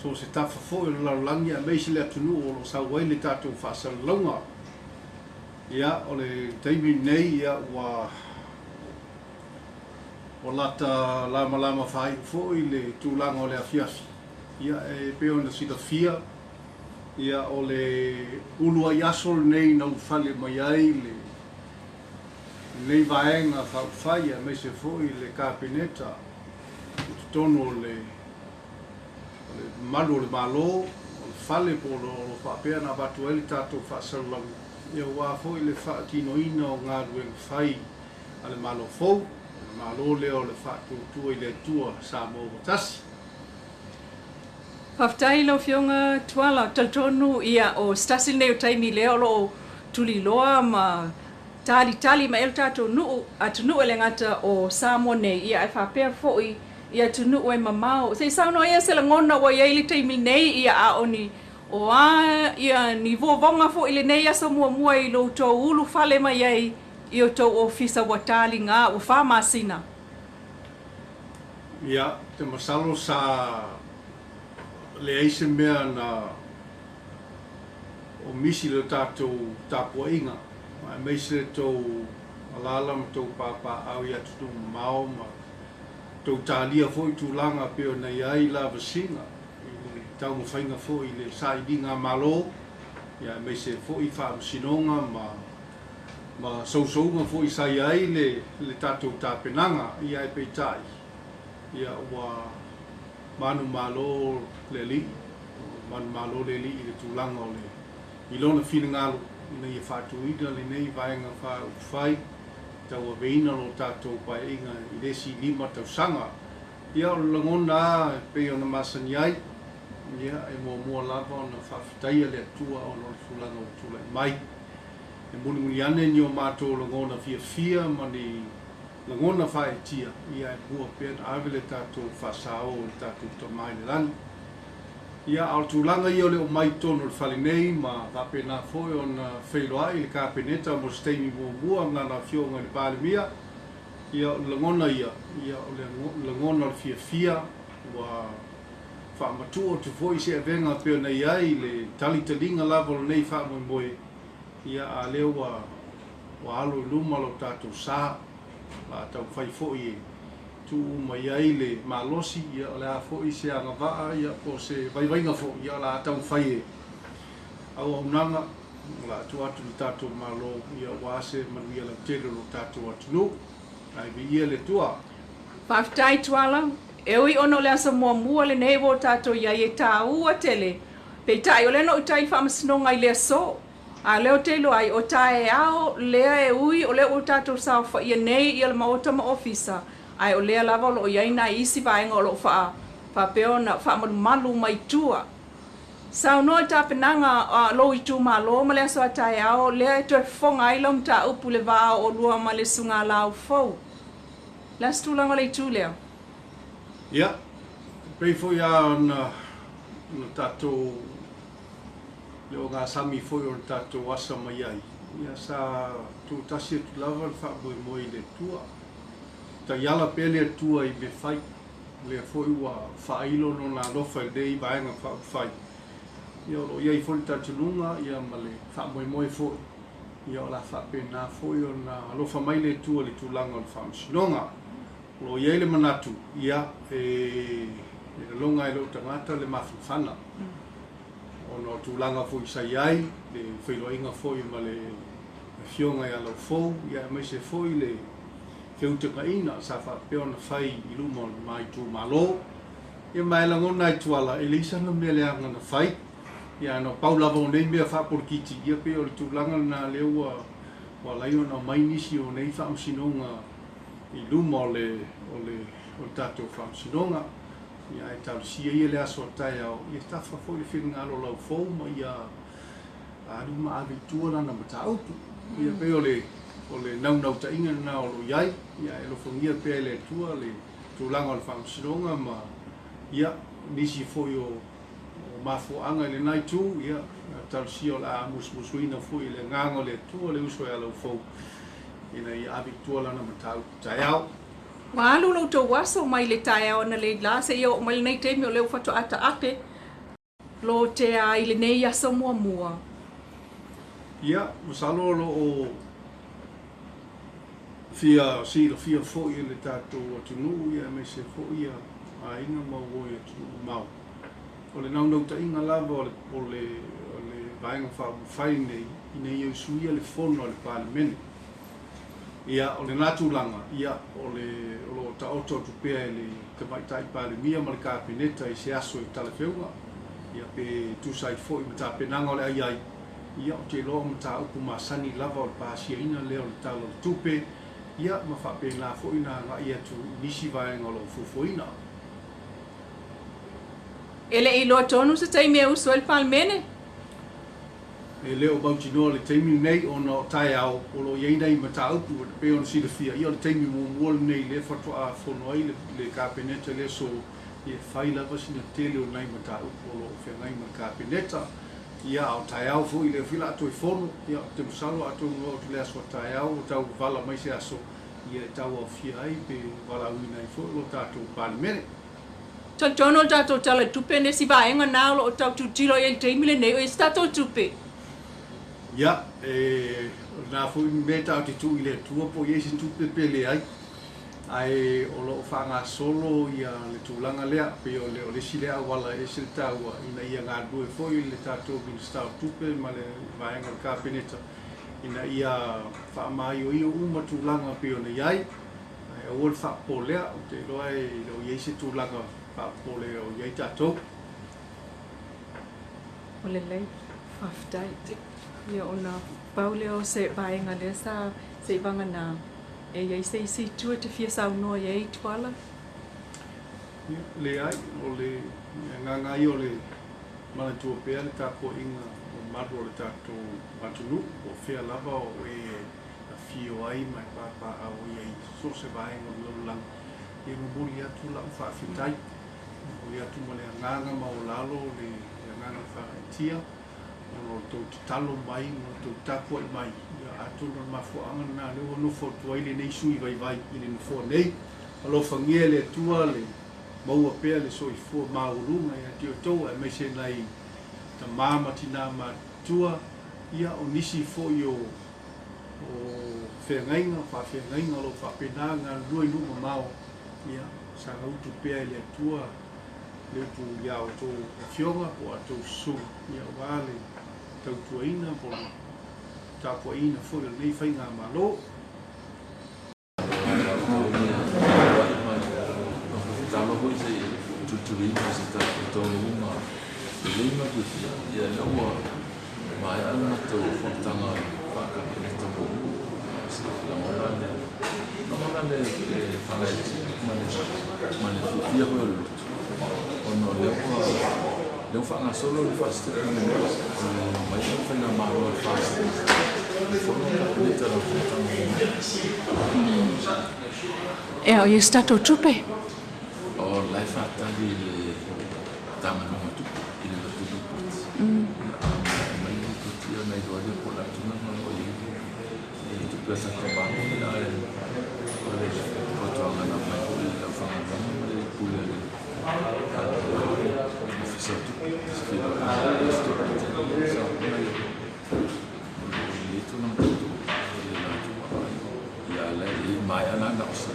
So o se tafa foi o le lalolagi aemaise le atunuu o lo o sau ai le tatou faasalalauga. Ia, o le taimi lenei, ia, ua ua lata lamalama faaiu foi le tulaga o le afiafi. Ia, e pei ona silafia, ia, o le uluai aso lenei na ulufale mai ai le lenei Vaega Faaupufai aemaise foi le Kapeneta i totonu o le o le malu o le Malo, o le fale po o lo o faapea ona avatu ai le tatou faasalalauga, ia aua foi le faatinoina o galuega fai a le Malo fou, o le Malo lea o le Faatuatua i le Atua Samoa ua Tasi. Faafetai i lau Afioga Tuala. Talitonu ia o se tasi lenei o taimi lea o lo o tuliloa ma talitali mai ai lo tatou nuu, atunuu e le gata o Samoa nei ia ae faapea foi i atunuu e mamao. Se i saunoa ia se lagona ua i ai i le taimi nei ia a o ni o a ia ni vovoga foi i lenei aso muamua i lo outou ulufale mai ai i outou ofisa ua taliga ua fa masina. Ia, ou te masalo sa leai se mea na o misi i le tatou tapuaiga, aemaise le tou alaala ma tou papaaao i atunuu mamao ma tou talia foi tulaga pei ona i ai lavasiga i le taumafaiga foi i le sailiga a Malo, ia aemaise foi faamasinoga ma ma sousouga foi sa i ai le le tatou tapenaga, ia ae peitai, ia ua manumalo le Alii, ua manumalo le Alii i le tulaga o le i lona finagalo ina ia faatuina lenei Vaega Faaupufai tauaveina lo tatou paeaiga i le isi 5 tausaga. Ia o le lagona lava e pei ona masani ai, ia e muamua lava ona faafetaia le Atua ona o le tulaga ua tulai mai. E mulimuli ane ni o matou lagona fiafia ma ni lagona faaetia, ia e mua pea ona ave le tatou faasao i le tatou Tama i le Lagi. Ia, a o le tulaga ia o le omai i totonu o le fale nei ma faapena foi ona feiloai le Kapeneta mo se taimi muamua ma lana Afioga i le Palemia, ia o le lagona ia, ia o le lagona o le fiafia ua faamatuu atu foi se avega pei ona i ai le talitaliga lava o lenei faamoemoe, ia a lea ua ua alo i luma lo tatou sa, o le a taumafai foi e tuu uma i ai le malosi, ia o le a foi se agavaa, ia po o se vaivaiga foi, ia o le a taumafai e auaunaga, o le a tuu atu i le tatou Malo, ia aua se manuia lautele o lo tatou atunuu. Ae viia le Atua. Faafetai Tuala, e ui ona o le aso muamua lenei ua o tatou i ai e taua tele, peitai o lea na ou ita i le faamasinoga i le aso. A o lea ou te iloa ai, o taeao lea e ui o lea ua tatou saofaia nei ia le Maota ma Ofisa, ae o lea lava o lo o i ai nai isi vaega o lo o faa, faapea ona faamalumalu mai tua. Saunoa i tapenaga a lou itumalo ma le aso a taeao lea e toe fofoga ai lau mataupu i le va o oulua ma le Sugalao fou. O le a se tulaga o le itu lea? Ia, e pei foi lava ona tatou le ogasami foi o le tatou asa mai ai, ia sa tuutasi atu lava le faamoemoe i le Atua. Taiala pea le Atua i mea fai, o lea foi ua faailo Lona alofa i lenei Vaega Faaupufai. Ia o lo o i ai foi le talitonuga ia ma le faamoemoe foi, ia o le a faapena foi ona alofa mai le Atua i le tulaga o le faamasinoga. O lo o i ai le manatu, ia, e lagona e lou tagata le mafanafana ona o tulaga foi sa i ai, le feiloaiga foi ma le Afioga ia Laufou, ia aemaise foi le feutagaiga sa faapea ona fai i luma o le ma itumalo. Ia ma e lagona ai Tuala, e leai sana mea leaga na fai, ia na pau lava o nei mea faapolokiki, ia pei o le tulaga lena lea ua ala ai ona aumai nisi o nei faamasinoga i luma o le o le o le tatou faamasinoga, ia ae talosia ia le aso a taeao, ia tafa foi le finagalo o Laufou ma ia alu ma ave i tua lana mataupu. Ia pei o le o le naunautaiga lena o lo o i ai, ia ae alofagia pea e le Atua le tulaga o le faamasinoga ma ia nisi foi o o mafuaaga i lena itu, ia talosia o le a musumusuina foi e le Agaga o le Atua le uso ia Laufou ina ia ave i tua lana mataupu taeao. Ua alu lo outou aso mai le taeao analeila seia oo mai lenei taimi o lea ua faatoa taape. lotea ai i lenei aso muamua. Ia, masalo o lo o fia silafia foi e le tatou atunuu ia aemaise foi ia aiga ma uo i atunuu mamao. O le naunautaiga lava o le o le o le Vaega Faaupufai lenei ina ia usuia le Fono a le Palemene. Ia, o lena tulaga, ia, o le, o lo o taoto atu pea e le Tamaitai Palemia ma le Kapeneta i se aso e talafeuga, ia, pe tusa ai foi ma tapenaga o le a i ai, ia, ou te iloa o mataupu masani lava o le pasiaina lea o le Tala o le Tupe, ia, ma faapena foi ona agai atu i nisi vaega o lo o fuafuaina. E le i iloa tonu se taimi e usu ai le Palemene. E le o mautinoa le taimi lenei ona o taeao o lo o i ai nai mataupu e pei ona silafia, ia o le taimi muamua lenei lea faatoa fono ai le Kapeneta i le aso, ia e fai lava sina tele o nai mataupu o lo o feagai ma le Kapeneta. Ia a o taeao foi lea foi o le a toe fono, ia ou te masalo atonu e oo atu i le aso a taeao ua tau vala mai se aso, ia e tau aofia ai pe valaauina ai foi lo tatou Palemene. Talitonu o le tatou Tala i le Tupe le isi vaega na o lo o tau tilotilo i ai i le taimi lenei, o i ai se tatou tupe? Ia, e, o lena foi mea tatou te tuu i le Atua po o i ai se tupe pe leai, ae o lo o faagasolo ia le tulaga lea, pei o le, o le isi lea auala e ese le taua ina ia galulue foi le tatou Minisita o Tupe ma le vaega o le Kapeneta ina ia faamaioio uma tulaga pei ona i ai. Ae aua le faapopolea, ou te iloa e le o i ai se tulaga faapopole o i ai tatou. Ua lelei, faafetai. Ia ona pau lea o se vaega lea sa se i vagana e i ai se isi itu e te fia saunoa i ai Tuala? Ia, leai, o le agaga ia o le manatua pea le tapuaiga mamalu o le tatou atunuu, po o fea lava o e afio ai ma e papaaao ai i so o se vaega o le lalolagi, ia momoli atu lau faafetai, momoli atu ma le agaga maualalo le agaga faagaeetia ona o le tou tatalo mai ma le tou tapuai mai. Ia atonu o le mafuaaga lena lea ua nofo atu ai lenei sui vaivai i le nofoa nei. Alofagia e le Atua le maua pea le soifua maualuga ia te outou aemaise nai tama ma tina matutua, ia o nisi foi o o feagaiga, faafeagaiga o lo o faapena ona galulue i nuu mamao, ia saga utu pea e le Atua le utu ia outou afioga po o a outou susuga, ia aua le tautuaina po o le tapuaiina foi o lenei faigamalo. Tatalo foi se i tulituliina o se tatou taunuuga lelei ma fiafia. Ia lea ua maea le matou fonotaga faa-Kapeneta muamua. Se lagona le lagona le faagaeetia ma le ma le fiafia foi o le loto ona o lea ua lea ua faagasolo le first step muamua o le omai o le faigamalo a le FAST e fono le Kapeneta i lana fonotaga muamua. Ea, o i ai se tatou tupe? O la e faatali i le Matagaluega o Tupe i le latou lipoti. Ia, a maea mai le lipoti ia ona iloa lea po o le a tulaga o lo o i ai le tupe a le tatou Malo. Ia, ae o le fautuaga na aumai foi e le aufaigaluega ma le pule a le Ofisa o Tupe, se feiloaiga i le Aso Toonai sa ona ia o lo o i ai tulaga tau tupe i le latou vaavaai. Ia, a o la e maea la na o se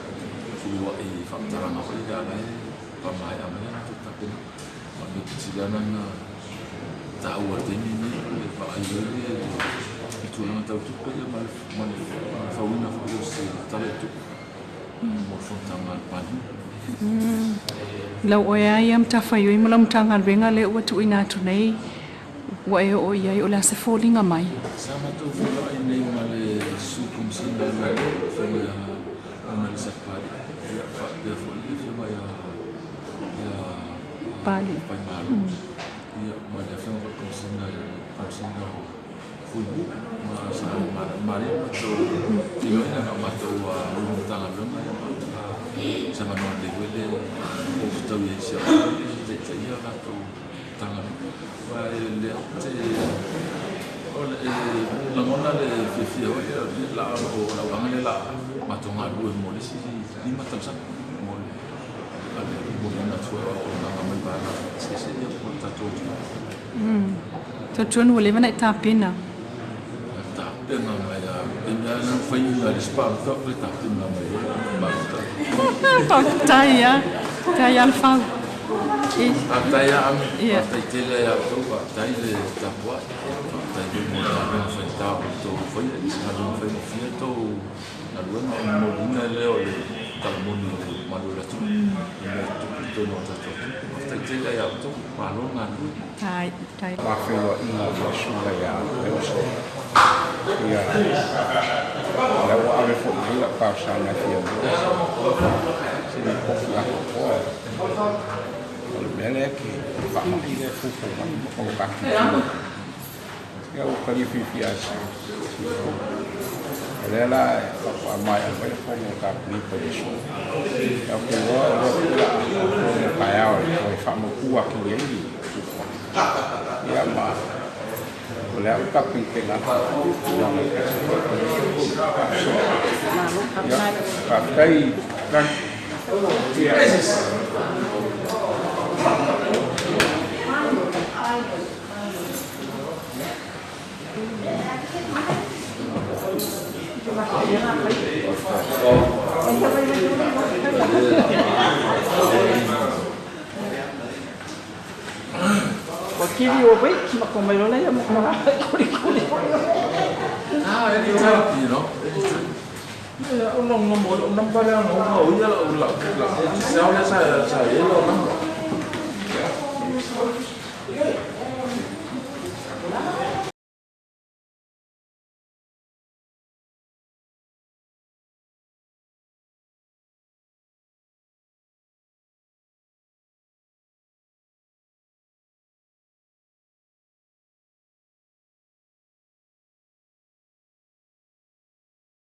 feluai faamatalaga foi lea, a o la e faamaea mai a latou tapenaga. O le mea pito sili lava ona taua i le taimi lenei o le vaai ai le tulaga tau tupe ma le fauina foi o se Tala o le Tupe mo le fonotaga a le Palemene. Lau oe lava ia matafaioi ma lau Matagaluega lea ua tuuina atu nei ua e oo i ai, o le a se foliga mai? Sa matou feiloai nei ma le Sui Komesina o le Afioga ia Monalisa Papalii, ia faapea foi le Afioga ia Paimalo, ia ma le Afioga foi i le Komesina le Komesina o Fuimu, ma sa malie le matou feiloaiga na o matou ulu Matagaluega ia ma savanoa lelei foi le fetau i ai si au e taitaia latou Matagaluega. Aua e lea ou te o le lagona le fiafia foi lea o le lauaga lea o le a matou galulue mo le isi 5 tausaga mo le momoli atu foi o auaunaga mai vaega eseese mo le tatou atunuu. Talitonu ua leva ona e tapena. Tapena mai a taimi lava lea na fai ai le isi palota ou te tapena mai ai le palota. Faafetai a. Faafetai a Lefau. Faafetai a Ame, faafetai tele ia outou, faafetai le tapuai, faafetai foi mo le galuega faigata o outou faia, e le o se galuega faigofie le tou galuega o le momoliina lea o le tala moni i le mamalu o le atunuu i mea e tutupu i totonu o le tatou atunuu. Faafetai tele ia outou, malo le galulue. Faafetai. Faafeiloaiga o le susuga ia Leoso. Ia, o lea ua ave foi i ai lau talosaga e fia maua se lipoti atoatoa o le mea lea e te faamai lea e fufo mai ma konekarate. Ia ua talia fiafia lava e si sui. O lea la faatoa maea mai le fono a le Kapeneta i le aso. Ia ou te iloa o lea foi o le a fono taeao e toe faamautu atili ai le fuafuaga. Ia ma o lea ua tapenapena atu le tulaga e faasoa. Ia, faafetai Lani. Ia. Ua kivi ua wait ma ko mai lola ia mo ko kolikoli foi. Ah, anytime, you know, anytime. O lou number lea na uma o ia lau, lau, lau, e te sau lea sa, sa i ai lau number.